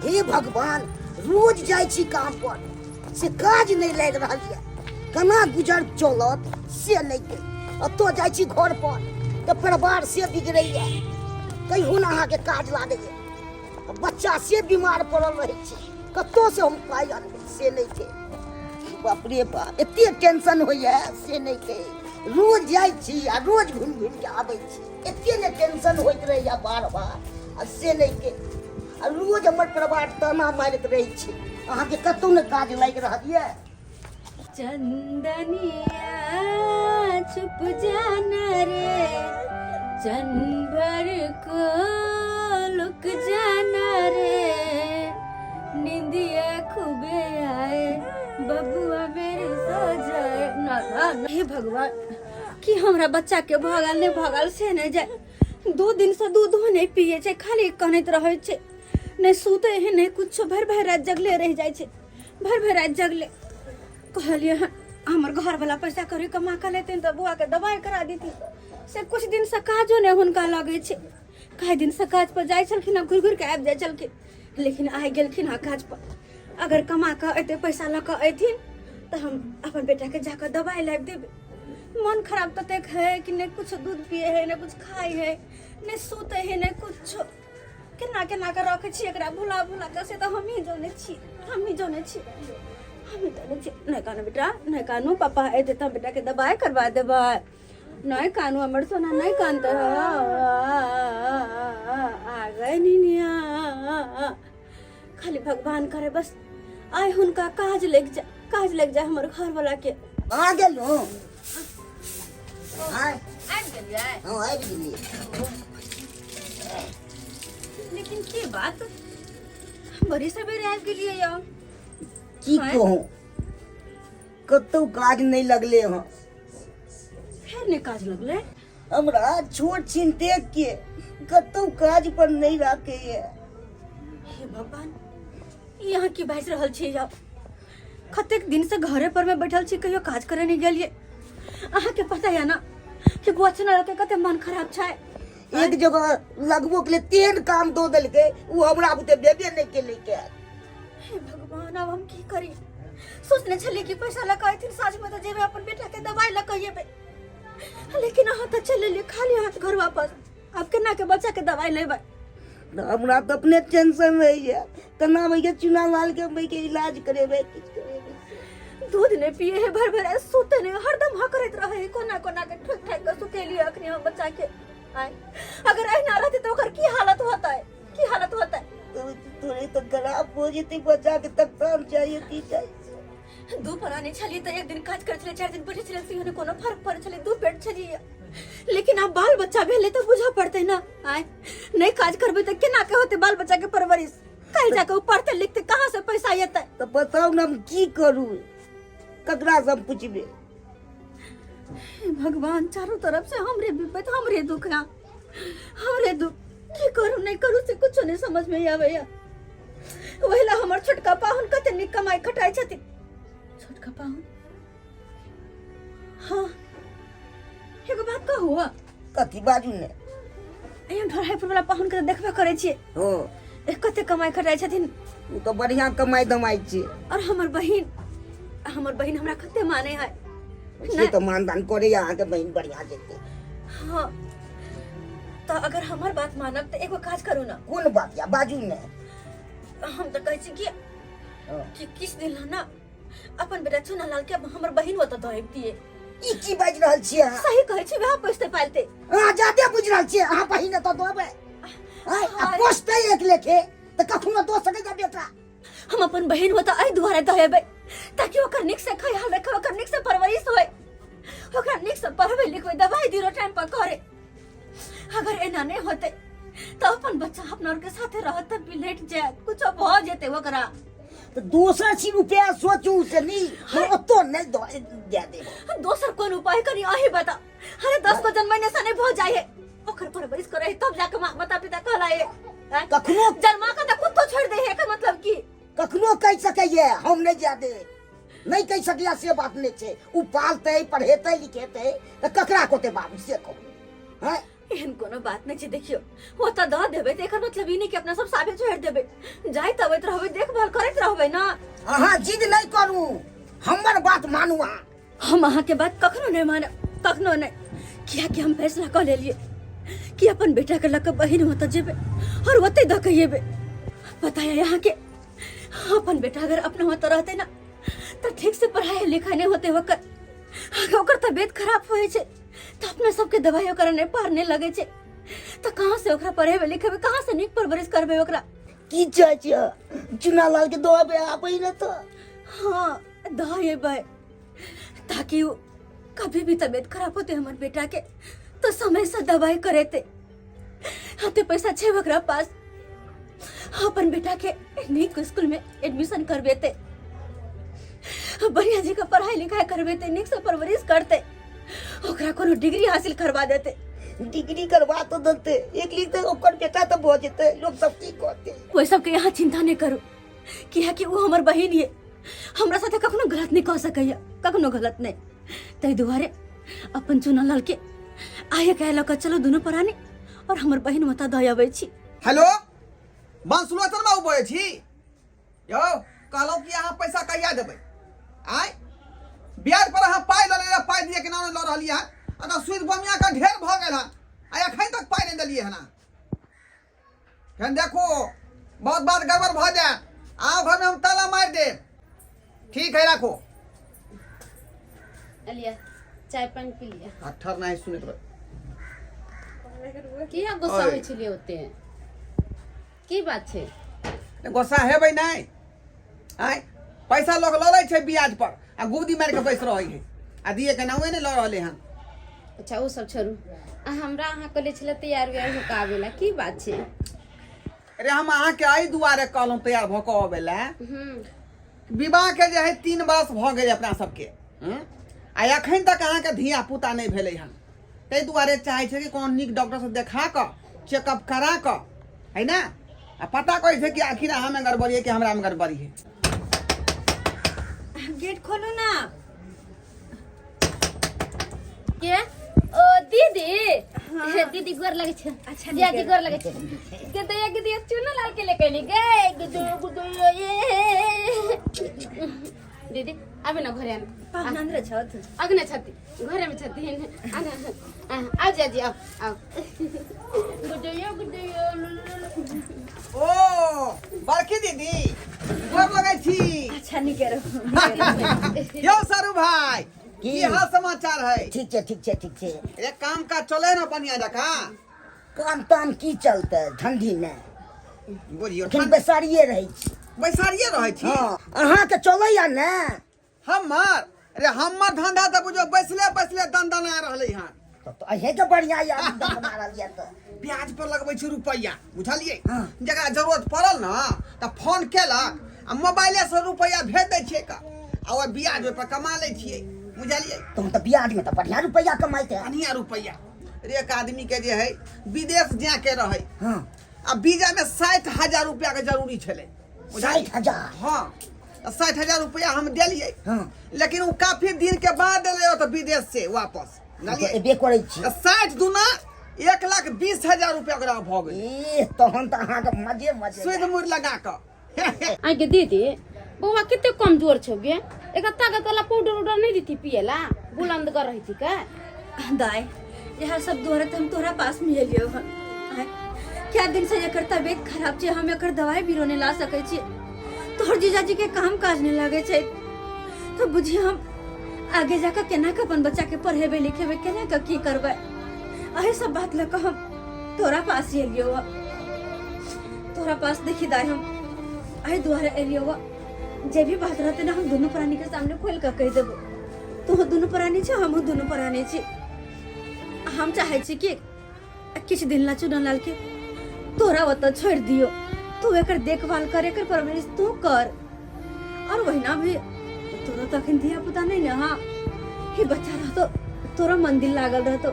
हे भगवान, रोज जाइ छी काम पर, से काज नहि लागि रहल यऽ, केना गुजर चलत से नहि कहि। एतऽ जाइ छी घर पर तऽ परिवार से बिगड़ैए, कहियो ने अहाँके काज लागैए। बच्चा से बीमार पड़ल रहै छै, कतऽसँ हम पाइ अनबै से नहि छै। बाप रे बाप, एते टेंशन होइए से नहि छै। रोज जाइ छी आ रोज घुमि घुमि कऽ आबै छी, एते ने टेंशन होइत रहैए बार बार आ से नहि के। आ रोज हमर परिवार ताना मारैत रहै छै, अहाँके कतहु ने काज लागि रहल यऽ। चंदनिया छुप जाना रे, चंबर को लुक जाना रे, निंदिया खूबे आए बबुआ मेरे सो जाए ना ना ना। हे भगवान, कि हमरा बच्चा के भगल नहीं भगल से नहीं जाए। 2 दिन से दूधो नहीं पिए छै, खाली कनैत रहे छै, नहीं सुते है नहीं कुछो, भरि भरि राति जगले रह जाए छै, भरि भरि राति जगले। कहलियै हँ, हमर घरवला पैसा कौड़ी कमा कऽ लेथिन तऽ बौआके दबाइ करा देथिन, से कुछ दिनसँ काजो नहि हुनका लगै छै। कए दिनसँ काज पर जाइ छलखिन हँ, घुरि घुरि कऽ आबि जाइ छलखिन, लेकिन आइ गेलखिन हँ काज पर। अगर कमा कऽ एते पैसा लऽ कऽ अयथिन तऽ हम अपन बेटाके जाकऽ दबाइ लाबि देबै। मन खराब ततेक है कि नहि कुछ दूध पिए है, नहि कुछ खाइ है, नहि सुते है, नहि कुछो। केना केना कऽ रखै छी एकरा भुला भुला कऽ, से तऽ हमही जनै छी, हमही जनै छी, हमही जनै छी। नहि कानू बेटा, नहि कानू, पापा एतै तऽ हम बेटाके दबाइ करबा देबै। नहि कानू हमर सोना, नहि कानते। आ गए निनिया। खाली भगवान करे बस आइ हुनका काज लागि जाए, काज लागि जाए हमर घरवला के। आ गेलहुँ। आय। आबि गेलियै? हँ, आबि गेलियै। लेकिन की बात, बड़ी सवेरे आबि गेलियै यौ? की आँय? कहूँ, कतहु काज नहि लगले हँ। फेर नहि काज लगलै? हमरा छोट छिन देख के कतहु काज पर नहि राखैए। हे भगवान, ई अहाँ की बाजि रहल छी यौ? कतेक दिन से घरे पर में बैठल छी, कहियो काज करे नहीं गेलियै। अहाँके पता यऽ ना कि बुआ चुनाव के कते मन खराब छै। एक जगह लगबो के लिए तेहन काम दो देलकै, ओ हमरा बुते बेबे नहि केलै के। हे भगवान, अब हम की करी? सोचने छलियै कि पैसा लऽ कऽ अयथिन साँझ में तऽ जेबै अपन बेटा के दवाई लऽ कऽ अयबै, लेकिन अहाँ तऽ चलि एलियै खाली हाथ घर वापस। आब केना के बच्चा के दवाई लेबै? हमरा तऽ अपने टेंशन रहैए, केना भैया चुना लाल के भैया इलाज करेबै, किछु करेबै। दूध नहि पिए है, भर भर सुते नहीं, हरदम हकरैत रहे है, कोना कोना के ठोक ठाक के सुतेलियै अखनी हम बच्चा के। आय अगर एहिना रहते तऽ ओकर की हालत होतै, की हालत होतै? तो थोड़े तऽ खराब हो जेतै बच्चा के, तक काम चाहिए की चाहिए। दू प्राणी छलियै तऽ एक दिन काज करै छलियै, 4 दिन बैठे छलियै, सेहो नहि कोनो फर्क पड़ै छलै, 2 पेट छलियै। लेकिन आब बाल बच्चा भेलै तऽ बुझऽ पड़तै ने। आय नहि काज करबै तऽ केना के होतै बाल बच्चा के परवरिश? कहीं जाके ओ पढ़तै लिखतै, कहाँ से पैसा एतै? तऽ बताउ ने हम की करू, ककरा से हम पुछबै? हे भगवान, चारों तरफ से हमरे विपत, हमरे दुख है, हमरे दुख। की करू नहीं करू से कुछो नहीं समझ में आबैया। वही ला हमर छोटका पाहुन कते नीक कमाई खटाई छथिन। छोटका पाहुन, हाँ एगो बात कहू? कथी बाजू ने। एहन ढोढ़ाईपुर वाला पाहुन के तऽ देखबे करै छियै। हँ। ए, कते कमाई खटाई छथिन। ओ तऽ बढ़िया कमाई दमाई छै। और हमर बहिन हमरा कते माने है। से तऽ मानदान करैया अहाँके बहिन बढ़िया जेतै। हाँ, तऽ अगर हमर बात मानब तऽ एगो काज करू ना। कोन बात या, बाजू ने। हम तऽ कहै छी कि हँ। कि किछु दिन ला ना अपन बेटा चुना लाल के हमर बहिन ओतऽ दऽ अबितियै। ई की बाजि रहल छियै अहाँ? सही कहै छी, वएह पोसतै पालतै। अहाँ जादे बुझि रहल छियै, अहाँ बहिन एतऽ देबै आँय, आ हाय। पोसतै एक लेखे तऽ कखनो दऽ सकैए बेटा? हम अपन बहिन ओतऽ एहि दुआरे दऽ अयबै ताकि ओकर नीक से ख्याल रखै, ओकर नीक से परवरिश होय, ओकरा नीक से पढ़बै लिखबै, दवाई दिरो टाइम पर करे। अगर एना नहीं होते तो अपन बच्चा अपना और के साथे रहत तऽ बिलट जायत, कुछो भऽ जेतै ओकरा। तऽ दोसर छी रुपया सोचू से नहीं, हम ओतो नहीं दे देब। दोसर कोन उपाय करी अही बता। अरे 10 को जन्मने से नहीं भऽ जाए है, ओकर परवरिश करे तब जाके माता पिता कहलाए। आँय? कखनो जन्मा के तऽ कुत्तो छोड़ दे है, एकर मतलब की? कखनो कहि सकैए हम नहीं जाय दे, नहीं कहि सकैए से बात नहीं छै। उ पालतै पढ़ेतै लिखेतै तऽ ककरा कहतै बाबू से कहू? हैं? एहन कोनो बात नहि छै। देखियौ, ओतऽ दऽ देबै तऽ एकर मतलब ई नहि कि अपना सब साफे छोड़ि देबै। जाइत अबैत रहबै, देखभाल करैत रहबै ने। अहाँ जिद नहि करू, हमर बात मानू अहाँ। हम अहाँके बात कखनो नहि मानब, कखनो नहि, कियाकि हम फैसला कऽ लेलियै कि अपन बेटाके लऽ कऽ बहिन ओतऽ जेबै और ओतै दऽ कऽ एबै। पता है अहाँके, अपन बेटा अगर अपना ओतऽ रहतै ने तऽ ठीक से पढ़ाई लिखाई नहि होते, ओकर ओकर तबियत खराब होइ छै तऽ अपना सबके दवाई ओकरा नहि पार नहि लगै छै, तऽ कहाँ से ओकरा पढ़ेबै लिखेबै, कहाँ से नीक परवरिश करबै ओकरा? की चाचा, चुना लाल के दऽ आबै ने तऽ? हाँ, दऽ एबै, ताकि ओ कभी भी तबियत खराब होते हमर बेटा के तो समय से दवाई करेते। हते पैसा छै ओकरा पास, अपन बेटा के नीक स्कूल में एडमिशन करबेते, बढ़िया जी का पढ़ाई लिखाई करबेते, नीक से परवरिश करते, ओकरा कोनो डिग्री हासिल करवा देते। डिग्री करवा तो देते, एक लिख तो ओकर बेटा तो भऽ जेतै, लोग सब की कहते? ओहि सबके यहाँ चिंता नहीं करू, कियाकि ओ हमर बहिन ये, हमरा साथे कखनो गलत नहीं कह सकैया, कखनो गलत नहीं। ताहि दुआरे अपन चुना लाल के आइए कह लऽ कऽ चलो दुनू प्राणी और हमर बहिन माता दऽ अबै छी। हेलो, बंसुलोचन बाबू बजै छी यौ। कहलहुँ कि अहाँ पैसा कहिया देबै? आँय, ब्याज पर अहाँ पाइ लऽ लेलियै, पाइ दिअ के नाम लऽ रहलियै हन। आ तऽ सुदि बमिया के ढेर भऽ गेल हन, आ एखन तक पाइ नहि देलियै हन अहाँ। एखन देखू, बहुत बात गड़बड़ भऽ जायत। आउ घरमे, हम ताला मारि देब। ठीक है, राखू। लिया, चाय पानी पी लिया। अठर नहीं सुनैत रह। किया गुस्सा ओए। होइ छलियै ओते? की बात छै? गुस्सा हेबै नहि। आँय, पैसा लोग लऽ लै छै ब्याज पर आ गुदी मारि कऽ बैस रहै है, आ दिए के नामे नहि लऽ रहलै हन। अच्छा, ओ सब छोड़ू, आ हमरा अहाँ कहले छलै तैयार उयार होके आबै ला, की बात छै? अरे, हम अहाँके एहि दुआरे कहलहुँ तैयार भऽ कऽ अबै लए, विवाह के जे है 3 बरस भऽ गेल अपना सबके, हम्म? आ एखन तक अहाँके धिया पुता नहि भेलै हन, ताहि दुआरे चाहै छै कि कोनो नीक डॉक्टरसँ देखा कऽ चेकअप करा कऽ है ने, आ पता करै छै कि आखिर अहाँमे गड़बड़ी है कि हमरामे गड़बड़ी है। गेट खोलू ना। के? ओ दीदी। हाँ। दीदी, गोर लगे छै। अच्छा, जिया जी, नीक। गोर लगे छै। गदया गदया, चुना लाल के लेके नी गए गदो गदो ये। दीदी, आबे ना घरे आने। पाहुना अंदर छथि? अगने छथि, घरे में छथिन। आने, आओ जिया जी, आओ आओ। गुडैया गुडैया लु, लु, लु। ओ बड़की दीदी, गोर लगै छी। अच्छा, नीके रहू, नीके रहू। यौ सरू भाई, की? की हाल समाचार है? ठीक छै, ठीक छै, ठीक छै। अरे, काम काज चले ना बढ़िया जकाँ? काम ताम की चलते ठंडी में? बुझियौ। एखन बैसारिये रहै छी। बैसारिये रहै छी? हँ, अहाँके चलैया ने? हमर, अरे हमर धंधा तऽ बुझियौ बैसले बैसले दनदना रहलै हन। तब तऽ अहेंके बढ़िया यऽ, दनदना रहल यऽ तऽ। ब्याज पर लगबै छी रुपैआ, बुझलियै? हाँ। जकरा जरूरत पड़ल ने तऽ फोन केलक आ मोबाइले से रुपैआ भेज दै छियै का, आ ओहि ब्याज ओहि पर कमा लै छियै, बुझलियै? तहन तऽ ब्याज में तऽ बढ़िया रुपैआ कमाइत है। बढ़िया रुपैआ रे। एक आदमी के जे है विदेश जाके रहै, हाँ, आ वीजा में 60,000 रुपया के जरूरी छलै। 60,000? हाँ, तऽ 60,000 रुपया हम देलियै, हाँ, लेकिन ओ काफी दिन के बाद एलै ओतऽ विदेश से वापस, हम तऽ बुझलियै? एबे करै छी। तऽ 60 दूना 1,20,000 रुपया ओकरा भऽ गेलै। ए, तहन तऽ अहाँके मजे मजे। सुधि मुड़ लगा कऽ। आइ गे दीदी, बौआ कते कमजोर छौ गे, एकरा ताकत वाला पाउडर उडर नहीं देती पिएला? बुलंद कर रही थी का? दाई, इएह सब दुआरे तऽ हम तोहरा पास में एलियौ हन। आँय, क्या दिन से एकर तबियत खराब छै, हम एकर दवाई बीरो नहि ला सकै छी, तोहर जीजाजी के काम काज नहि लागै छै, तऽ बुझी हम आगे जाकऽ केना कऽ अपन बच्चा के पढ़ेबै लिखेबै, केना कऽ की करबै? एहि सब बात लऽ कऽ हम तोरा पास एलियौ हँ। तोरा पास देखी दाई, हम एहि दुआरे एलियौ हँ, जे भी बात रहतै ने हम दुनू प्राणी के सामने खोलि कऽ कहि देबो। तोहू दुनू प्राणी छै, हमहूँ दुनू प्राणी छी। हम चाहै छी कि किछु दिन ला चुनन लाल के तोरा ओतऽ छोड़ि दियो, तू एकर देखभाल कर, एकर परवरिश तू कर। और वहिना भी तोरो तऽ अखन धिया पुता नहीं ने। हाँ, ही बच्चा रहतो तोरो मन दिल लागल रहतो,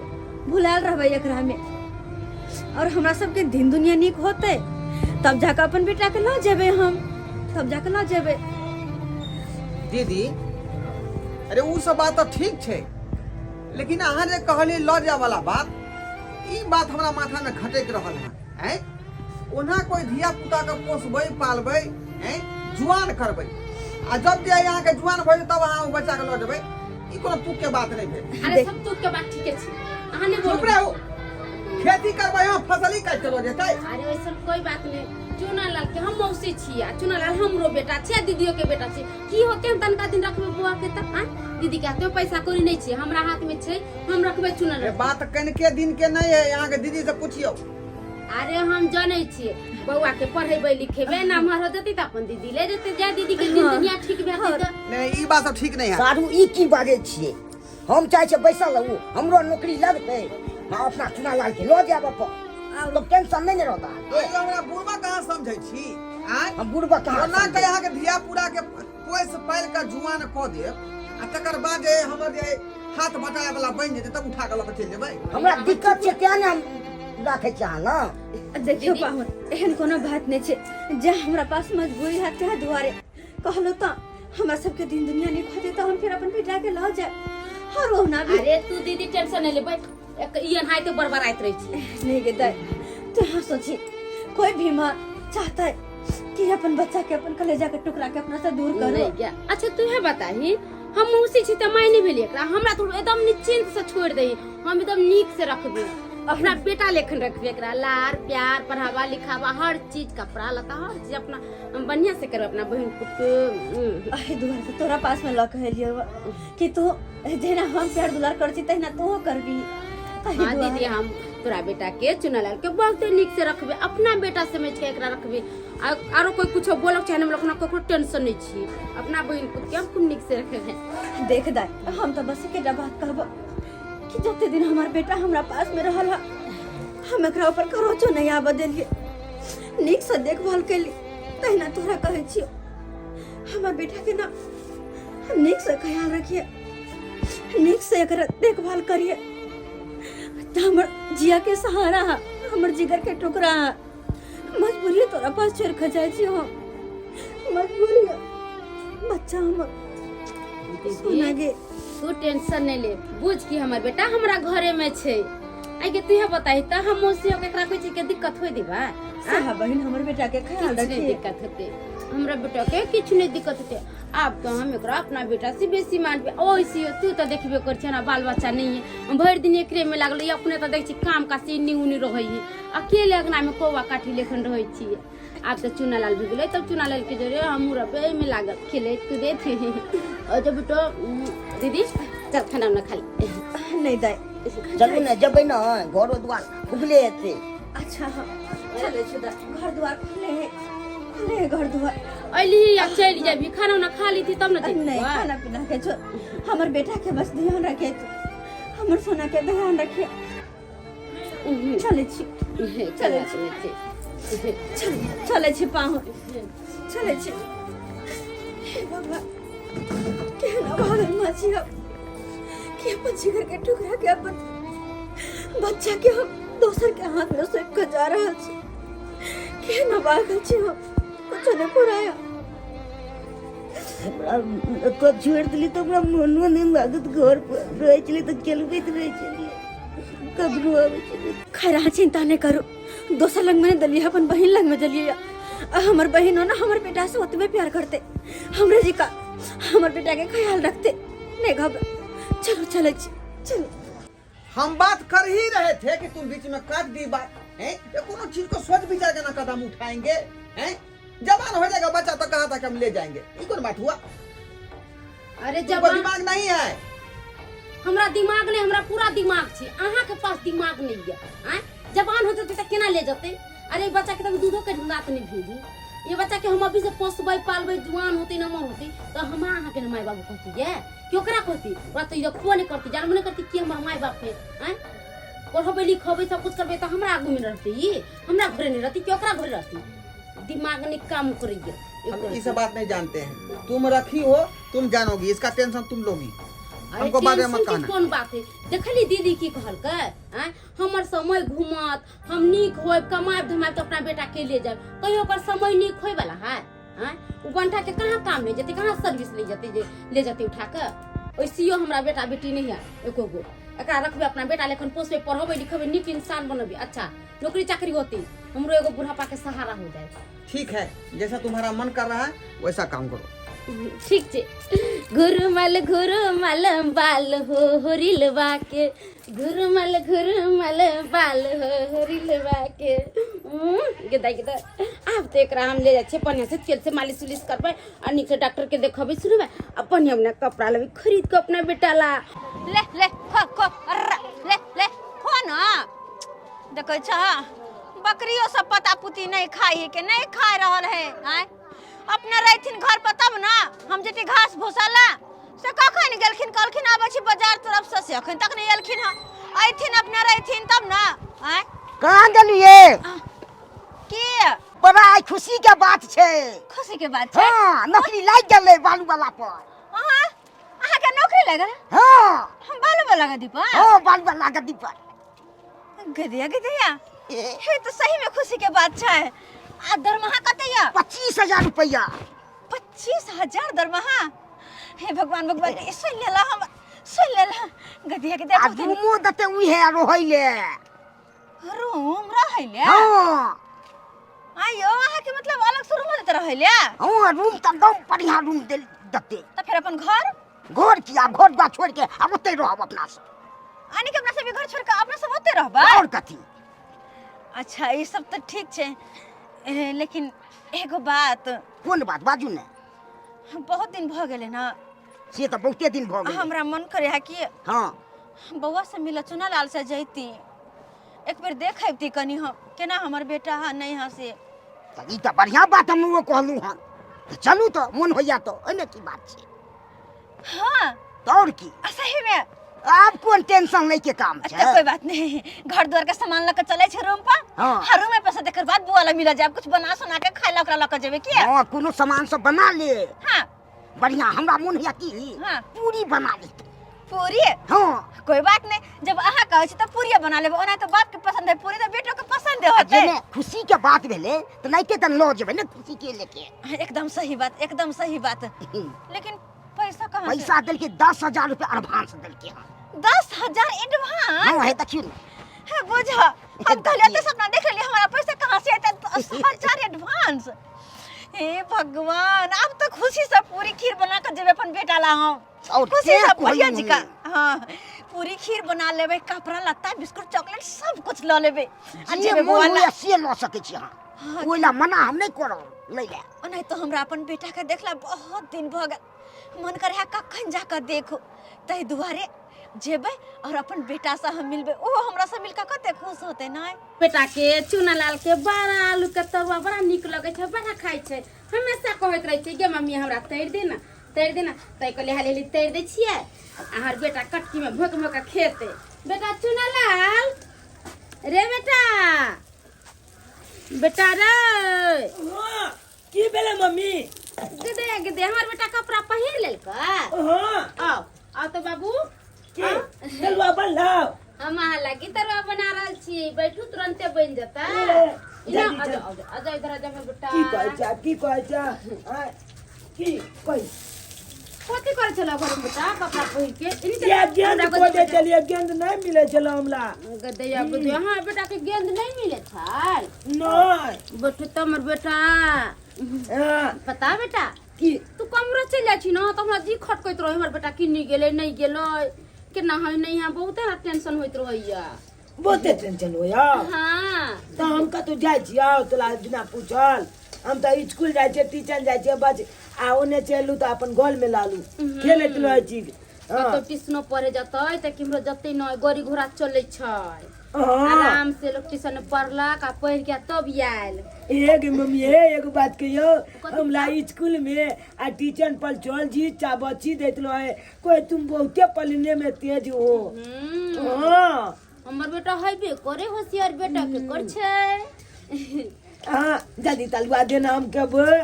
भुलायल रहबै एकरा में। और हमरा सबके दिन दुनिया नीक होते तब जाके अपन बेटा के लऽ जेबै हम, तब जाके लऽ जेबै। दीदी, अरे उ सब बात तऽ ठीक छै, लेकिन अहाँ जे कहलियै लऽ जाय वाला बात, ई बात हमरा माथा में खटक रहल है हैं ओना कोई धिया पुता के पोसबै पालबै हैं जुआन करबै आ जब जे अहाँ के जुआन भऽ जेतै तब अहाँ ओ बच्चा के लऽ जेबै ई कोनो तुक के बात नहि भेल अरे सब तुक के बात ठीके छै अहाँ नहि चुप बोलू रहू खेती करबै हम फसल ही काटि के लऽ जेतै अरे वैसन कोई बात नहीं चुना लाल के हम मौसी छी आ चुना लाल हमरो बेटा छै आ दीदियो के बेटा छै की होते हम तनका दिन रखबे बुआ के त आ दीदी के हाथ में पैसा कौड़ी नहीं छै हमरा हाथ में छै हम रखबे चुना ए लाल बात कनिके दिन के नहि है अहाँ के दीदी से पुछियौ अरे हम जनै छियै बौआ के पढ़ेबै लिखेबै नमहर हो जेतै तऽ अपन दीदी ले जेतै जा दीदी के दिन दुनिया ठीक भए जेतै तऽ नहीं ई बात सब ठीक नहीं है सारू ई की बाजै छियै हम चाहै छियै बैसल रहू हमरो नौकरी लगतै हम अपना चुना लाल के लऽ जायब अपन तो टेंशन नहि ने रहता अरे हमरा बुढ़बा कहाँ समझै छी आँय हम बुढ़बा कहाँ ओना के समझै? अहाँके धिया पूरा के पोसि पालि के जुआन कऽ देब आ तकर बाद जे हमर जे हाथ बटाए वाला बनि जेतै तब उठा कऽ लऽ कऽ चलि जेबै हमरा दिक्कत छै तें ने हम राखै छी अहाँ ने देखियौ पाहुन एहन कोनो बात नहि छै जे हमरा पास मजबूरी है ताहि दुआरे कहलहुँ तऽ हमरा सबके दिन दुनिया नहि खोते तऽ हम फेर अपन बेटा के लऽ जायब हर ओहुना भी अरे तू दीदी टेंशन नहीं ले बैठ एक ई एनाहिते बड़बड़ाइत रहै छी नहीं गे दाई तू यहाँ सोची कोई भी माँ चाहता है कि अपन बच्चा के अपन कलेजा के टुकड़ा के अपना से दूर करे नहीं गया अच्छा तू है बताही हम मौसी छी तऽ माय नहि भेली एकरा हमरा तो एकदम निश्चिंत से छोड़ दही हम एकदम नीक से रखबी अपना बेटा लेखन रखबी एकरा लार प्यार पढ़ावा लिखावा हर चीज कपड़ा लत्ता हर चीज अपना हम बढ़िया से करब अपना बहन पुत के अहे दुआरे से तोरा पास में लऽ के एलियौ कि तू जेना हम प्यार दुलार करै छी तहिना तोहो करबी एहि हाँ दुआरे। दीदी हम तोरा बेटा के चुनालाल के बहुत नीक से रखबे अपना बेटा समझ के एकरा रखबे आरो कोई कुछो बोलक चाहे नहीं बोलक ना ककरो टेंशन नहीं छी अपना बहन पुत के हम खूब नीक से रखबे देख दाई हम तो बस एकेटा बात कहबो कि जते दिन हमार बेटा हमरा पास में रहल हा हम एकरा ऊपर खरोचो नहीं आबऽ देलिए नीक से देखभाल कैली तहिना तोरा कहै छियो हमर बेटा के ना नीक से ख्याल रखिए नीक से एकरा देखभाल करिए त हमर जिया के सहारा हा हमर जिगर के टुकड़ा हा मजबूरी तोरा पास छोड़ के जाइ छी हम मजबूरी बच्चा हमर सोना गे तू टेंशन नहीं ले बुझ कि हमर बेटा हमरा घरे में छै आइ के तू बताही त हम मौसी के एकरा कोई चीज के दिक्कत होय देबा सहा बहन हमर बेटा के ख्याल किछु नहीं रखिए दिक्कत होते हमरा बेटा के किछु नहीं दिक्कत होते आब तो हम एकरा अपना बेटा से बेसी मानबे ओइसे तू तो देखबे कर छै ना बाल बच्चा नहीं है हम भरि दिन एकरे में लागल रही अपने तो देख छी काम काज से इन्नी उन्नी रहै है अकेले अंगना में कौआ काठी लेखन रहै छियै आब तऽ चुनालाल भी गेलै तब चुनालाल के जरिए हमहूँ रहबै एहिमे लागल खेलैत कूदैत और जब बेटो दीदी चल खाना उना खा ले नहीं दाई चलू ने जेबै ने घरो द्वार खुजले हेतै अच्छा हाँ चले छी दाई घर द्वार खुले है खुले है घर द्वार अइली या चलि जेबही खाना उना खा लीथी तब ने नहीं जेबही खाना पीना के छोड़ हमर बेटा के बस ध्यान रखे तू हमर सोना के ध्यान रखे चले छी चलै छी चल चले छी पाहुन चले छी हे भगवान केहन अभागल माँ छी हम कि अपन जिगर के टुकड़ा के अपन बच्चा के हम दोसर के हाथ में सौंप के जा रहल छी केहन अभागल छी हम कुछो नहीं पुराया हमरा एतऽ छोड़ि देली तऽ हमरा मोनो नहि लागत घर पर रहै छलियै तऽ खेलबैत रहै छलियै कखनो आबै छलियै खैर अहाँ चिंता नहीं करू दोसर लग में नहीं दलिए अपन बहिन लग में दलिए आ हमर बहिन हो ना हमर बेटा से ओतबे प्यार करते हमरे जी का हमर बेटा के ख्याल रखते नहीं घबरा चलो चले छी चलो हम बात कर ही रहे थे कि तुम बीच में काट दी बात हैं ये कोनो चीज को सोच विचार के ना कदम उठाएंगे हैं जवान हो जाएगा बच्चा तो कहा था कि हम ले जाएंगे ये कौन बात हुआ अरे तुमको जवान दिमाग नहीं है हमरा दिमाग नहीं हमरा पूरा दिमाग छै अहाँ के पास दिमाग नहीं है आँय जवान हो जेतै तऽ केना ले जेतै अरे ई बच्चा के तऽ दूधो के रात नहीं भेजी ये बच्चा के हम अभी से पोसबै पालबै जुआन होतै नमहर होतै तऽ हमरा अहाँ के ने माय बाबू कहती ये कि ओकरा कहती ओकरा तऽ ई रखबो नहीं करती जानबो नहीं करती कि हमर माय बाप है आँय पढ़बै लिखबै सब कुछ करबै तऽ हमरा आगू में रहतै ई हमरा घरे नहीं रहती कि ओकरा घरे रहती दिमाग नहीं काम करैया हम ये सब बात नहीं जानते हैं तुम रखी हो तुम जानोगी इसका टेंशन तुम लोगी अरे हमको बारे में टेंशन मत के कहना कोन बात है देखली दीदी की कहलकै आँय हमर समय घूमत हम नीक होब कमायब धमायब तऽ अपना बेटा के ले जायब कहियो ओकर समय नीक होय वाला है आँय ओ बंठा के कहाँ काम ले जेतै कहाँ सर्विस ले जेतै जे ले जेतै उठा के ओइसियो हमरा बेटा बेटी नहीं है एको गो एकरा रखबै अपना बेटा लेखन पोसबै पढ़ेबै लिखेबै नीक इंसान बनबै अच्छा नौकरी चाकरी होती हमरो एगो बुढ़ापा के सहारा हो जाए ठीक है जैसा तुम्हारा मन कर रहा है वैसा काम करो ठीक छै घुरमल घुरमल बाल हो होरिलवा के घुरमल घुरमल बाल हो होरिलवा के गेदा गेदा आब तऽ एकरा हम ले जाइ छियै बढ़िआँ से तेल से मालिश उलिश करबै आ नीक से डॉक्टर के देखबै सुनबै आ बढ़िआँ बढ़िआँ कपड़ा लेबै खरीद के अपना बेटा ला ले ले खो खो अर्रा ले ले खो ना देखै छ बकरियो सब पता पुती नहीं खाई है के नहीं खा रहल है आय अपने रहथिन घर पर तब ना हम जते घास भूसा ला से कखन गेलखिन कहलखिन आबै छी बाजार तरफ से से अखन तक नहीं एलखिन हँ अयथिन अपने रहथिन तब ना आय कहाँ गेलिए की बड़ा आइ खुशी के बात छै खुशी के बात छै हाँ नौकरी लागि गेलै बालू वाला पर अहाँ अहाँके नौकरी लागल हाँ हम बालू वाला गद्दी पर हाँ बालू वाला गद्दी पर गदिया गदिया हे तो सही में खुशी के बात छै आ दरमाहा कते या 25,000 रुपया 25,000 दरमाहा हे भगवान भगवान ये सुन लेला हम सुन लेला गदिया के आ देखो रूमो देते उहे रहै ले रूम रहै ले हाँ आयो अहाँ के मतलब अलग से रूम देते रहै ले हाँ रूम तऽ एकदम बढ़िया रूम देते तऽ फेर अपन घर घर किया घर द्वार छोड़ के आ ओतै रहब अपना सब आने के अपना सब घर छोड़ के अपना सब ओते रहबै और कथी अच्छा ई सब तऽ ठीक छै लेकिन एगो बात कोन बात बाजू ने बहुत दिन भऽ गेलै ने से तऽ बहुते दिन भऽ गेलै हमरा मन करे है कि हाँ बौआ से मिलऽ चुनालाल से जैती एक बेर देख अबती कनी हम केना हमर बेटा है नहीं है से तऽ ई तऽ बढ़िआँ बात हम ओ कहलहुँ हन तऽ चलू तऽ मोन होइया तऽ ओहिमे की बात छै हाँ तऽ आओर की आ सही में आब कोन टेंशन लै के काम अच्छा छै कोई बात नहीं घर द्वार के सामान लके चले छै रूम पर हाँ। हाँ रूम में पैसा देकर बाद बुआ ला मिल जाए कुछ बना सुना के खाए ला ओकरा लके जेबे की हँ कोनो सामान सब बना ले हाँ बढ़िया हमरा मोन होइया की हाँ। पूरी बना ले पूरी हाँ कोई बात नहीं जब अहाँ कहै छी तऽ पूरिये बना लेबै ओना तऽ बाप के पसंद है पूरी तऽ बेटो के पसंद होतै जेने खुशी के बात भेलै तऽ नहिते तऽ लऽ जेबै ने खुशी के लेके एकदम सही बात एकदम सही बात लेकिन पैसा कहाँ से पैसा देलकै 10,000 रुपया एडवांस देलकै हन 10,000 एडवांस हाँ है देखियौ ने हे बुझ हम कहलियै तऽ सपना देख लेलियै हमरा पैसा कहाँ से एतै 10,000 एडवांस हे भगवान आब तऽ खुशी से पूरी खीर बना के जेबै अपन बेटा ला हम और खुशी के से भैया जी का कहलहुँ? हाँ पूरी खीर बना लेबै कपड़ा लत्ता बिस्कुट चॉकलेट सब कुछ लऽ लेबै आ जे जेबै मोन बौआ ला होइए से लऽ सकै छी अहाँ हाँ। ओहि लए मना हम नहि करब लै लए ओनाहि तऽ हमरा अपन बेटा के देखला बहुत दिन भऽ गेल मन करे है कखन जाकऽ देखू ताहि दुआरे जेबै और अपन बेटा से हम मिलबै ओहो हमरा से मिलकर कते खुश होते ना बेटा के चूना लाल के बड़ा आलू के तरुआ बड़ा नीक लगै छै बड़ा खाइ छै हमेशा कहैत रहै छै गे मम्मी हमरा तैर दे ने तैर दे ने ताहि के हाली हाली तैर दै छियै आ हमर बेटा कटकी में भोक भोक के खेतै बेटा चूना लाल रे बेटा बेटा रे हाँ, की भेलै मम्मी दे दे दे हमर बेटा कपड़ा पहिर लेलकै हाँ आओ आओ तो बाबू की तलुआ बनलौ हम अहाँ लागी तरुआ बना रहल छी बैठू तुरंते बनि जेतै ए, इना जल्दी, आ जल्दी। जाओ आ जाओ इधर आ जाओ हमर बेटा की कहै छ की कहै छ आँय, की कही कथी करै छलौ घर में बेटा कपड़ा पहिर के इनी चल, या गेंद हमरा खोजे गोदी छलियै गेंद नहि मिलै छलै हमरा गदैया गदैया हाँ बेटा के गेंद नहीं मिले छल नहि बैठू तो हमर बेटा हाँ, पता बेटा की तू कमरो चलि जाइ छी ने तऽ हमरा जी खटकैत रहै हमर बेटा किन्नी गेलै नहि गेलै केना है नहि है बहुते हमरा टेंशन होइत रहैया बहुते टेंशन होइया हाँ तऽ हम कतहु जाइ छियौ तोरा बिना पूछल हम तऽ स्कूल जाइ छियै टीचर जाइ छियै बस आ ओने चलू तऽ अपन गोल में लालू खेलैत रहै छी हँ कतौ ट्यूशनो पढ़े जतै तऽ केम्हरो जतै नहि गाड़ी घोड़ा चलै छै हँ आराम से लोग ट्यूशन पढ़लक आ पढ़ि के तब आयल हे गे मम्मी हे एगो बात कहियो हमरा स्कूल में आ टीचर पर चल जी चाबची दैत रहे कोई तुम बहुते पढ़ने में तेज हो हाँ हमर बेटा हेबे करे होशियार बेटा के कर छै हाँ जल्दी तलुआ देना हम खेबै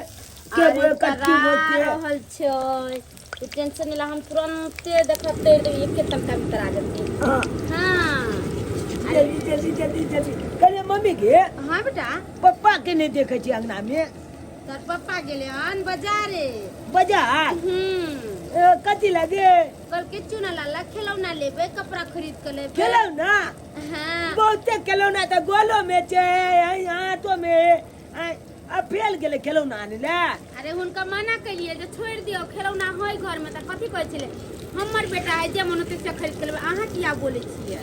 खेबै अरे कच्ची करा बोते रहल छै तू टेंशन नहीं ला हम तुरंते देखते देबै एके तनका में तरा जेतै हाँ हाँ जल्दी जल्दी जल्दी जल्दी कहे मम्मी के हाँ बेटा पप्पा के नहीं देखे छी अंगना में तोर पप्पा गेले हन बाजारे। बाजार? हम्म। ए, कथी लगे? कल के चुना लाला खिलौना लेबे, कपड़ा खरीद के लेबे। खेलौना? हाँ। बहुते खेलौना तऽ गोलो में छै, हाथो में। आ फेल गेलै खेलौना आनै लए। अरे हुनका मना केलिए जे छोड़ि दियौ, खेलौना होय घर में, तऽ कथी कहै छलै हमर बेटा है, जे मन होतै से खरीद के लेबै, अहाँ किया बोलै छियै?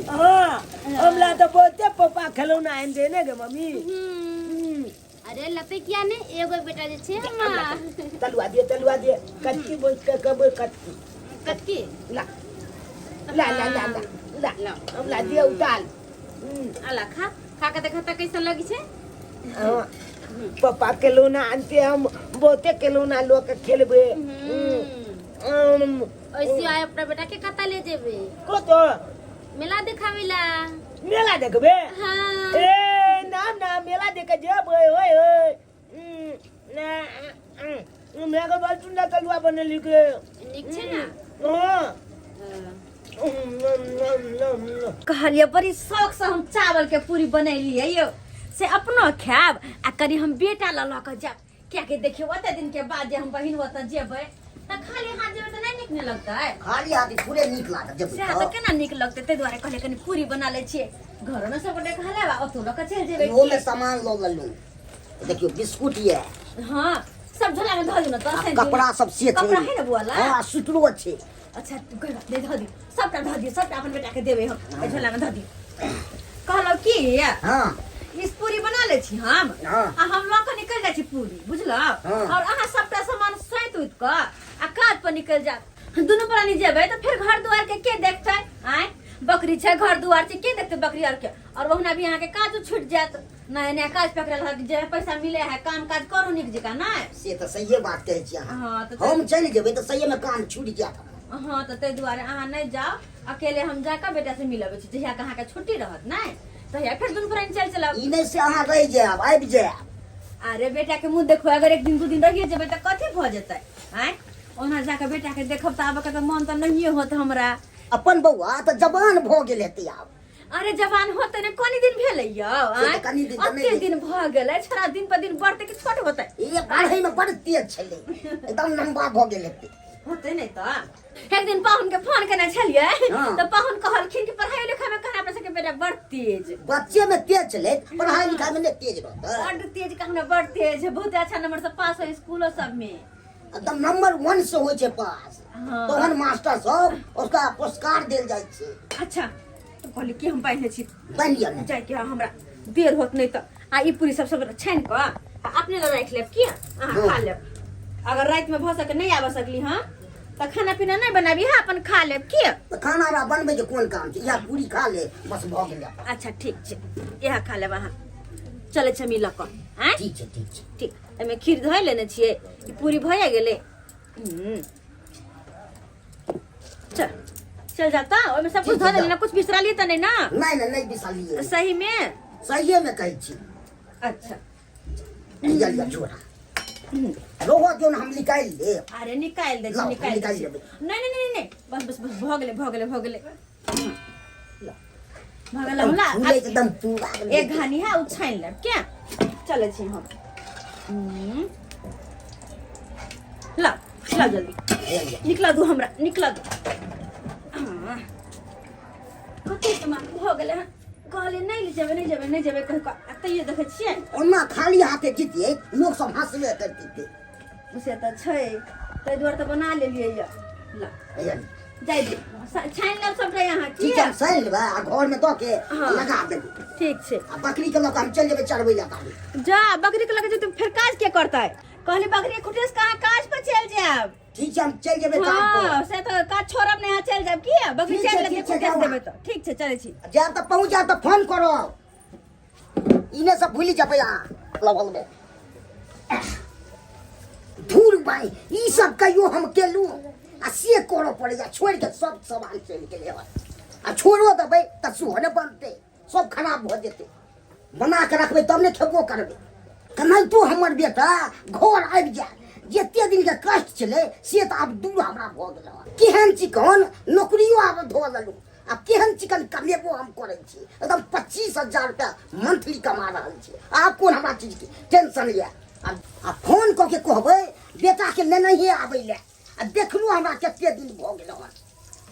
हाँ, हमरा तऽ बहुते पप्पा खेलौना आनि दे ने गे मम्मी। हम्म। अरे लते किया ने, एगो बेटा जे छै हमर। तलुआ दिए, तलुआ दिए, कटकी बोल के कब कटकी। कटकी? ला ला ला ला ला ला। ला। हमरा दिए उताल। अला खा, खा के देखा तऽ कैसन लगी छै। हाँ, पप्पा खेलौना आनते, हम बहुते खेलौना लऽ के खेलबै। हम्म। ऐसे आय अपना बेटा के कतऽ ले जेबै? कतऽ? मेला देखाबै ला। मेला देखबै? हाँ। ए ना ना, मेला देखे जेबै। ओए ओए, ना, मेरा के बड़ सुंदर तलुआ बनेली के। नीक छै ना? हाँ। कहलियै बड़ी शौक से हम चावल के पूरी बनेलियै यौ, से अपनो खायब आ कनि हम बेटा लऽ लऽ कऽ जायब, कियाकि देखियौ ओते दिन के बाद जे हम बहिन ओतऽ जेबै तऽ खाली हाथ जेबै तऽ नहि नीक नहि लगतै। खाली हाथ पूरे नीक लागत जेबै। सएह तऽ, केना नीक लगतै? ताहि दुआरे कहलियै कनि पूरी बना लै छियै, घरोमे सब गोटे खा लेब आ ओतौ लऽ कऽ चलि जेबै। ओहोमे सामान लऽ लेलहुँ, देखियौ बिस्कुट ये। हँ, सब झोला में धऽ दियौ ने तऽ। आ कपड़ा सब से छै। कपड़ा है ने बुआ ला? हँ, सुतरो छै। अच्छा कोई बात नहीं, धऽ दियौ सबटा, धऽ दियौ सबटा, अपन बेटा के देबै हम। एहि झोला में धऽ दियौ। कहलहुँ की, हँ। इस पूरी बना लै छी हम। हँ। आ हम लऽ कऽ निकलि जाइ छी पूरी, बुझलहुँ? हँ। और अहाँ सबटा सामान सैत उत कऽ आ काज पर निकलि जायब। दुनू प्राणी जेबै तऽ फेर घर दुआर के के देखतै? आँय, बकरी छै, घर दुआर छै, के देखतै बकरी आर के? और ओहुना भी अहाँके काजो छूटि जायत। नया नया काज पकड़ल हक, जे पैसा मिले है काम काज करू नीक जकाँ। नहि से तऽ सहिए बात कहै छी अहाँ। हाँ, तऽ हम चलि जेबै तऽ सहिए मे काम छूटि जायत हमर। हाँ, तऽ ताहि दुआरे अहाँ नहि जाउ अकेले, हम जाकऽ बेटा से मिलबै छी। जहिया के अहाँके छुट्टी रहत नहि, तहिया फेर दुनू प्राणी चलि चलब। ई नहि से अहाँ रहि जायब, आबि जायब। अरे बेटा के मुँह देखो, अगर एक दिन दू दिन रहिए जेबै तऽ कथी भऽ जेतै? आँय, ओना जाकऽ बेटा के देखब तऽ आबऽ के तऽ मन तऽ नहिए होत हमरा। अपन बौआ तऽ जवान भऽ गेल हेतै आब। अरे जवान होते ने, कनी दिन भेलै यौ? से तऽ आँय? कनी दिन तऽ नहि अते दिन भऽ गेलै, छोड़ा दिन पर दिन बढ़तै कि छोट होतै? ई पढ़ै मे बड़ तेज छलै, एकदम लम्बा भऽ गेल हेतै। होतै नहि तऽ एक दिन पाहुन के फोन केने छलियै। हाँ। तऽ पाहुन कहलखिन कि पढ़ाई लिखाई में कहना अपना सबके बेटा बड़ तेज। बच्चे में तेज छलै, पढ़ाई लिखाई में नहि तेज रहतै? बड़ तेज कहना, बड़ तेज है, बहुत अच्छा नंबर से पास हो स्कूलो सब में। एकदम नंबर वन से होइ छै पास। हाँ। तहन मास्टर सब उसका पुरस्कार देल जाइ छै। अच्छा, तऽ कहली कि हम बान्हि छी। बान्हि लिअ ने। जाइके हमरा देर होत नहि तऽ। आ ई पूरी सब सब छानि कऽ आ अपने लए राखि लेब, की अहाँ हाँ। खा लेब। अगर रातिमे भऽ सके नहि आबऽ सकली हँ तऽ खाना पीना नहि बनाबी हँ, अपन खा लेब की। तऽ खाना हमरा बनबै के कोन काम छै? इएह पूरी खा ले, बस भऽ गेलै अपन। अच्छा ठीक छै, इएह खा लेब अहाँ। चलै छै हम ई लऽ कऽ आँय। ठीक छै, ठीक छै। ठीक, एहिमे खीर धोइ लेने छियै, ई पूरी भए गेलै। चल चल जाता, ओहिमे सब कुछ ठीक धो छै, देली जाउ। ना? कुछ बिसरलियै तऽ नहि ना? नहि नहि, नहि बिसरलियै। सही मे? सहिए मे कहै छी। अच्छा। लिअ लिअ झोरा, रोहो दियौ ने, हम निकालि लेब। अरे निकालि दै छी। लाउ, हम निकालि दै निकालि छी। लेबै। नहि नहि नहि नहि, बस बस बस, भऽ गेलै भऽ गेलै भऽ गेलै, भऽ गेलै हमरा। फूलै एकदम पूरा। एक घानी है, ओ छानि लेब। क्या चलै छी हम। लाउ लाउ जल्दी। निकला दू हमरा, निकला दू। हाँ। कते दिमाग भऽ गेलै हन। कहलियै नहि जेबै, नहि जेबै, नहि जेबै कहि कऽ, आ तैयो देखै छियै। ओना खाली हाथे जितियै, लोक सब हँसबे करतियै। से तऽ छै, ताहि दुआरे तऽ बना लेलियै यऽ। ला। जाइ दे, छानि लेब सबटा यहाँ की। ठीक छै, हम सानि लेबै आ घर में दऽ के हाँ। लगा देबै। ठीक छै। आ बकरी के लऽ कऽ हम चलि जेबै चरबै लए ताबे। जा, बकरी के लगे जेतै, फेर काज के करतै? कहली बकरी के खुटेस कहाँ काज पर चलि जायब। ठीक छै, हम चलि जेबै काम पर। हाँ, से तऽ काज छोड़ब नहि, अहाँ चलि जायब की बकरी ठीक छै, चलि ठीक लेतै, छै, खुटेस जाउ। देबै तऽ। ठीक छै, चलै छी। जायब तऽ पहुँच जायब तऽ फोन करब, इने सब भूलि जेबै अहाँ लगल में। धूर भाई, ई सब कहियो हम केलू आ से करऽ पड़ैया। छोड़ि के सब सामान चलि गेलै हन, आ छोड़ो देबै तऽ सेहो नहि बनतै, सब खराब भऽ जेतै। बना के रखबै तब ने खेबो करबै। केनाहितो हमर बेटा घर आबि जाय, जते दिन के कष्ट छलै से तऽ आब दूर हमरा भऽ गेल हन। केहन चिकन नौकरियो आब धऽ लेलहुँ। आ केहन चिकन कमेबो हम करै छी, एकदम 25,000 रुपया मंथली कमा रहल छी। आब कोन हमरा चीजके टेंशन यऽ? आ फोन कऽ के कहबै बेटाके लेनहिए आबै लए। आ देखलू हमरा कते दिन भऽ गेल हन,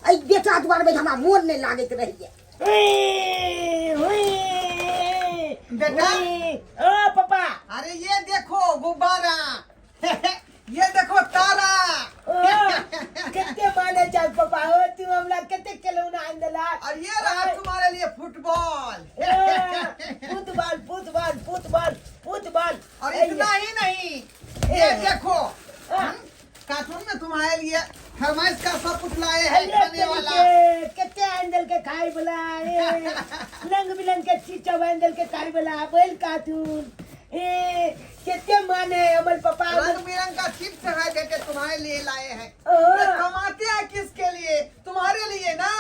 एहि बेटा दुआरे हमरा मोन नहि लागैत रहैए। बेटा। ओ पापा। अरे ये देखो गुब्बारा, ये देखो तारा। ओ कते माने चल पापा, ओ तू हमरा कते खेलौना आनि देला। और ये रहा तुम्हारे लिए football. Football football football football. और इतना ही नहीं, ये देखो कार्टून में तुम्हारे लिए फरमाइश का सब कुछ लाए हैं खाने वाला। कते आनि देलकै खाय वाला, ए रंग बिरंग के चीज सब आनि देलकै खाय वाला, बैल कार्टून, ए कते माने हमर पापा। रंग बिरंग का चिप्स है बेटे, तुम्हारे लिए लाए हैं। ओ। ये कमाते हैं किसके लिए? तुम्हारे लिए ना,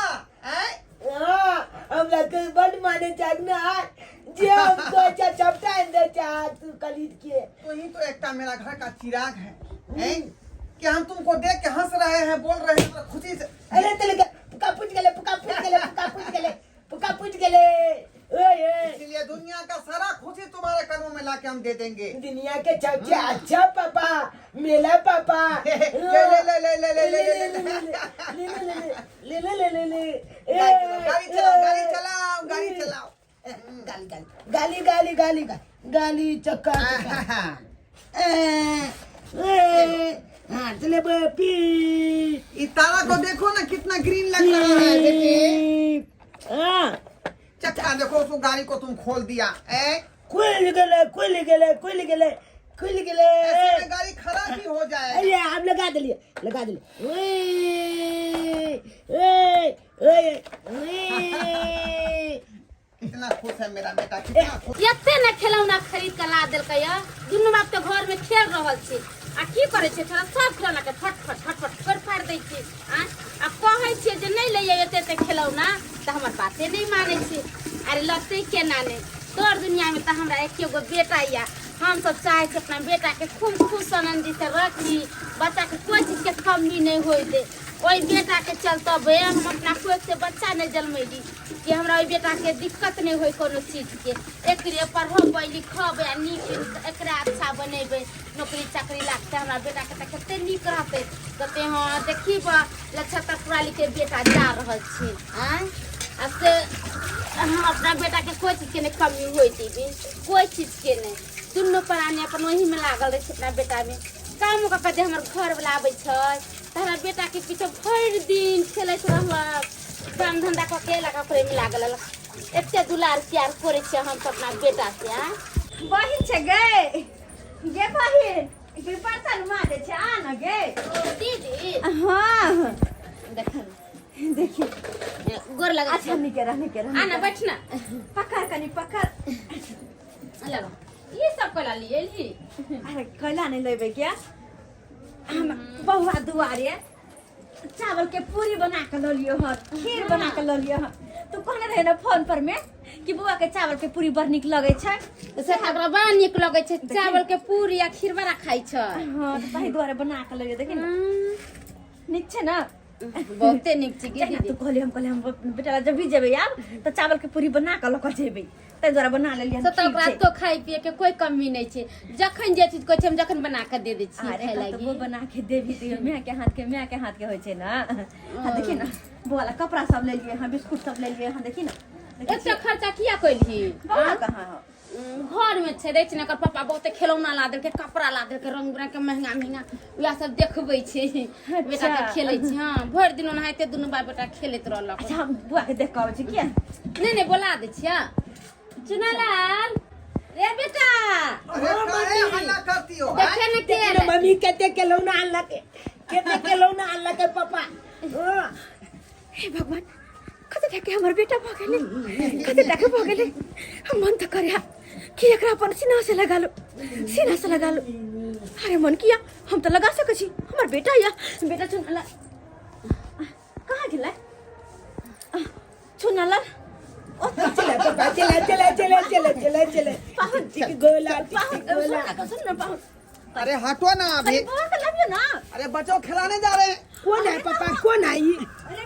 हैं? हाँ, हमरा के बड माने चाहत ना जे हमको अच्छा चपटा आनि दे चाह तू खरीद के। तो ही तो एकता मेरा घर का चिराग है, हैं? कि हम तुमको देख के हंस रहे हैं, बोल रहे हैं खुशी से। अरे तेरे के पुका फूट गेले, पुका फूट गेले, पुका फूट गेले, पुका फूट गेले। ओए ओए। इसीलिए दुनिया का सारा खुशी तुम्हारे कदमों में लाके हम दे देंगे। दुनिया के सबसे अच्छा पापा मेला पापा। ले ले ले ले ले ले ले ले ले ले ले ले ले ले ले। गाड़ी चलाओ, गाड़ी चलाओ, गाड़ी चलाओ। गाली गाली गाली गाली गाली गाली चक्का चक्का। ए ए हाँ चले पी। इस तारा को देखो ना कितना ग्रीन लग रहा है बेटे। हाँ चक्का देखो, उसको गाड़ी को तुम खोल दिया। ए खुल गेले, खुल गेले, खुल गेले, खुल गेले। ऐसे में गाड़ी खराब ही हो जाए। अरे आप लगा दिलिए, लगा दिलिए। ओए ओए ओए ओए। कितना खुश है मेरा बेटा, कितना खुश। एते ने खेलौना खरीद के ला देलकै या, दुनू बाप तऽ घर में खेल रहल छै आ की करै छै छोड़ा, सब खेलौना के फट फट फट फट फोड़ि फाड़ि दै छै। आ आ कहै छियै जे नहि लैयै एते एते खेलौना तऽ हमर बाते नहि मानै छै। अरे लतै केना नहि, तोर दुनिया में तऽ हमरा एके गो बेटा या, हमसब चाहै छी अपना बेटा के खूब खुश आनन्दित रखी, बच्चा के कोइ चीज के कमी नहि होइ दे। ओहि बेटा के चलते हम अपना कोख से बच्चा नहि जन्मैली कि हमरा ओहि बेटा के दिक्कत नहि होइ कोनो चीज के। एकरे पढ़ेबै लिखेबै आ नीक एकरा अच्छा बनेबै, नौकरी चाकरी लागतै हमरा बेटा के तऽ कते नीक रहतै। कहतै हँ देखी बा लक्षतर पुराली के बेटा जा रहल छै। आँय आ से हम अपना बेटा के कोइ चीज के नहि कमी होइ देबै, कोइ चीज के नहि। दुनू प्राणी अपन ओहीमे लागल रहै छै अपना बेटामे। काम कऽ कऽ जे हमर घरवला आबै छै तऽ हमरा बेटाके पीछे भरि दिन खेलैत रहलक, काम धंधा कऽ के एलक ओकरेमे लागल रहलक। एते दुलार प्यार करै छियै हम सब अपना बेटा से। आँय बहिन छै गे, गे बहिन, गे बर्तन माजे छै, आ न गे। ओ दीदी। हाँ। देख देखी। गोर लगा। अच्छा निके रह, निके रह। आ ना बैठ ना। पकड़ कनी, पकड़। लगा ई सब कैला लिए ली? अरे कैला नहीं लेबे क्या, हम बउआ दुआरे चावल के पूरी बना के लऽ लियो हन, खीर बना के लऽ लियो हन। तू कहने रहे ना फोन पर में कि बउआ के चावल के पूरी बड़ नीक लगै छै। से ओकरा बड़ा नीक लगै छै चावल के पूरी आ खीर बड़ा खाइ छै। हाँ तऽ ताहि दुआरे बना के लऽ लियो। देखी ना, नीक छै ना? बहुते नीक छै गे जहिना दीदी। तू कहली, हम कहली हम बेटा लग जब भी जेबै आब तऽ चावल के पूरी बना के लऽ कऽ जेबै, ताहि दुआरे बना लेलियै हन। से तऽ ठीक ओकरा छै। तो खाइ पिए के कोई कमी नहीं छै, जखन जे चीज कहै छै हम जखन बना के दे दै छियै अरे खाय कतबो लागी। बना के देबी तैयो माय के हाथ के माय के हाथ के होइ छै ना। हाँ देखी ना, बौआ ला कपड़ा सब लेलियै हँ, बिस्कुट सब लेलियै हँ। देखी ना, देखै एते खर्चा किया कैलही? बौआ कहाँ हो? घर में छै, दै छै ने। एकर पापा बहुते खेलौना ला देलकै, कपड़ा ला देलकै रंग बिरंग के महंगा महंगा, वएह सब देखबै छै बेटा के, खेलै छै। हँ भरि दिन ओनाहिते दुनू बाप बेटा खेलैत रहलक। अच्छा हम बौआ के देख कऽ आबै छी किया। नहि नहि, बोला दै छियै। चुनालाल रे बेटा। अरे काहे हल्ला करती हो? देखे ने के देखी ना मम्मी, कते खेलौना आनलक, कते खेलौना आनलक पापा। हाँ। हे भगवान, कते टाके हमर बेटा भऽ गेलै, कते टाके भऽ गेलै। हम मन तऽ करे कि एकरा अपन सीना से लगा लो, सीना से लगा लो। अरे मन किया, हम तऽ लगा सकै छी, हमर बेटा या बेटा। चुनाला कहाँ गेलै? चुनाला चले पापा, चले चले चले चले चले चले। पाहुन। टिक गोला टिक पाहुन गोला। सुन ना, सुन ना पाहुन। अरे हटो ना अभी। अरे बौआ के लाबियो ना। अरे बच्चों खिलाने जा रहे हैं। कौन है पापा, कौन है ये? अरे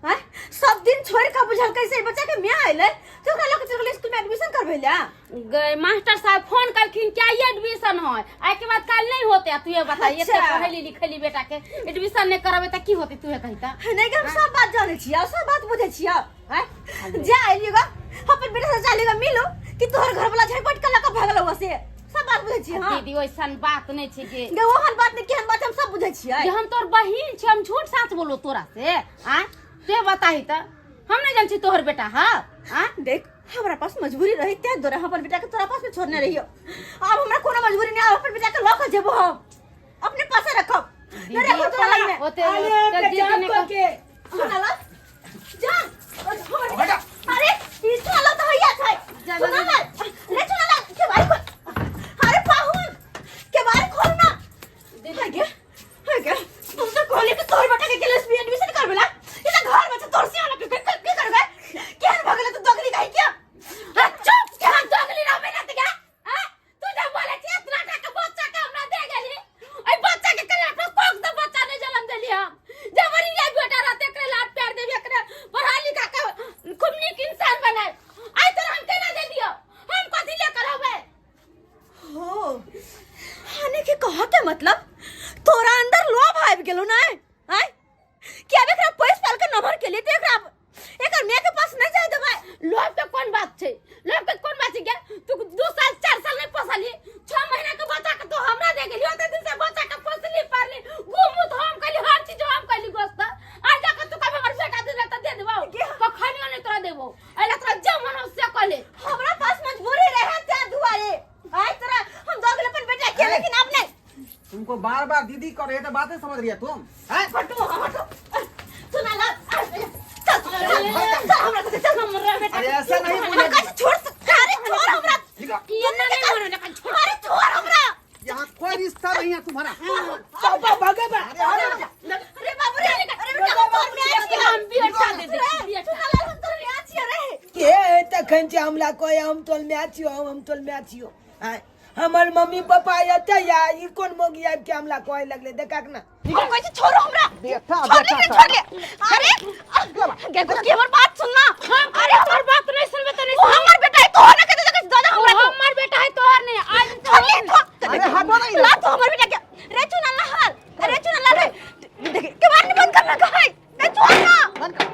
हैं सब दिन छोड़ के बुझल कैसे बच्चा के माय अइलै तो ओकरा लऽ के चल गेलै स्कूल में एडमिशन करबै ला। गए मास्टर साहब फोन कलखिन क्या ये एडमिशन है, आइ के बाद काल नहीं होते। तू ये बता, ये अच्छा। पढ़ेली लिखेली बेटा के एडमिशन नहीं करबे त की होते, तू ये कहिता? नहीं कि हम सब बात जाने छियै, सब बात बुझै छियै। हैं जा आइलिएगा अपन बेटा से जालिएगा मिलो कि तोहर घर वाला झपट के लऽ के भागल हुआ से सब बात बुझै छियै। हां दीदी, ओइसन बात नहीं छै के गे ओहन बात नहीं, केहन बात हम सब बुझै छियै। जे हम तोर बहिन छी, हम झूठ साच बोलो तोरा से? आ ते बताही त हम नहीं जान छी तोहर बेटा। हां आ देख, हमरा पास मजबूरी रही तें दुआरे हम अपन बेटा के तोरा पास में छोड़ने रहियो। अब हमरा कोनो मजबूरी नहीं, अब अपन बेटा के लऽ के जेबो, हम अपने पासे रखब, नहीं रखब तोरा लग में। ओते अरे ओते दीदी पेचाब ने कऽ के सुनला जा अरे ई सुनला तो हैया छै। जा, जा, सुनला रे, सुनला के बारी खोल। अरे पाहुन, के बारी खोल ना। है गे, है गे, तुम तो कहले कि तोहर बेटा के क्लास में एडमिशन करबेला, ई त घर में छै तोर सियाना के के के करबे? केहन भगले तू दगली गाय क्या? आ, चुप, केहन दगली रहबे ना त क्या? आ तू जब बोले छी इतना टा के बच्चा के हमरा दे गेली, ओइ बच्चा के कला पर कोक दे बच्चा नहीं जन्म देली हम। जबरी ये बेटा रहते एकरे लाड प्यार देबी, एकरे पढ़ा लिखा के खूब नीक इंसान बनाए, आइ तोरा हम केना दे दियो? हम कथी ले करबै? हो हाने के कह के मतलब तोरा अंदर लोभ आबि गेलो ना? आय कि अब एकरा पैस पाल के नंबर के लिए तो एकरा एकर माय के पास नहीं जाय देबै। लोभ के कोन बात छै? लोभ के कोन बात छै गे? तू 2 साल 4 साल नहीं पोसली, 6 महीना के बच्चा के तो हमरा दे गेली। ओते दिन से बच्चा के पोसली पालली, गुमुत हम कैली, हर चीज हम कैली गोस्त। आज जाके तू कभी हमर बेटा दे त दे देबौ, कखनियो नहीं तोरा देबौ। एला तोरा जे मन हो से कले। हमरा पास मजबूरी रहे ते दुआरे आय तोरा हम दऽ गेल अपन बेटा के, लेकिन अब नहीं। तुमको बार बार दीदी कर रहे तो बातें समझ रही है तुम? हैं? हटो हटो, सुना ला, चल चल चल हमरा साथे चल। हमरा बेटा अरे ऐसा नहीं हम बोले। कैसे छोड़? अरे छोड़ हमरा। ये ना नहीं मानो ना, छोड़। अरे छोड़ हमरा। यहाँ कोई रिश्ता नहीं है तुम्हारा। पापा भगे बा। अरे अरे अरे बाबू रे, अरे बेटा, हम तोर म्याच के हम बिया दे दे बिया। सुना ला, हम तोर म्याच छियै रे। के तखन छै हमला कोई हम तोल में छियो, हम तोल में छियो। आय, हमर मम्मी पापा एते या ई कोन मोगी आबि के हमला कहै लगले, देखक ना। हम कहै छी छोड़ो हमरा। बेटा छोड़ बेटा ले, छोड़ ले। अरे गे गुस्की, हमर बात सुन ना। अरे हमर बात नहीं सुनबे त नहीं। वो हमर बेटा है, तोहर ना कहते तो दादा हमरा वो हमर बेटा है, तोहर नहीं। आज छोड़ ले तो। अरे हटो नहीं। ला तो हमर बेटा के रे, चुना ला हाल, अरे चुना ला रे, देख के बार नहीं बंद करना कहे रे, छोड़ ना। बंद कर।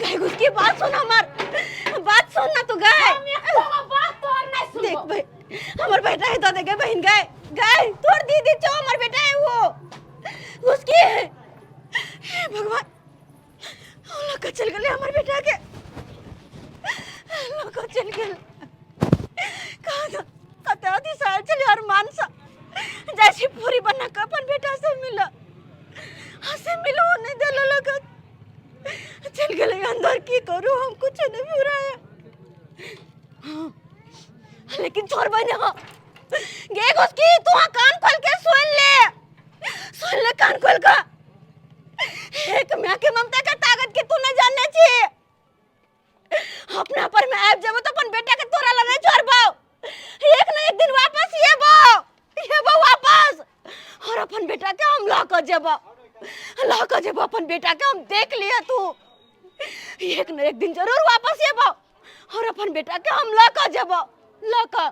गाय गुस्की, बात सुन, हमर बात सुन ना तू गाय। बात तोहर नहीं देख सुनबो। भाई, हमर बेटा है दादा के बहन गाय, गाय तोर दीदी चो हमर बेटा है वो उसकी है। हे भगवान, लका चल गेले हमर बेटा के, लका चल गेल। कहाँ था कते अति साल चले अरमान सा जाइ छी पूरी बना के अपन बेटा से मिल, हाँ से मिलो नहीं देलो, लगा चल गेले अंदर। की करू हम? कुछ नहीं पूरा है। हाँ, लेकिन छोड़ बने हो गे घुसकी, तू हाँ कान खोल के सुन ले, सुन ले कान खोल का। एक माँ के ममता का ताकत के तू न जानने छी। अपना पर मैं आबि जेबो तो अपन बेटा के तोरा लग नहीं छोड़बो। एक न एक दिन वापस येबो, येबो वापस और अपन बेटा के हम ला के जेबो, ला के जेबो अपन बेटा के हम। देख लिया तू, एक न एक दिन जरूर वापस येबो और अपन बेटा के हम ला के जेबो, ला के।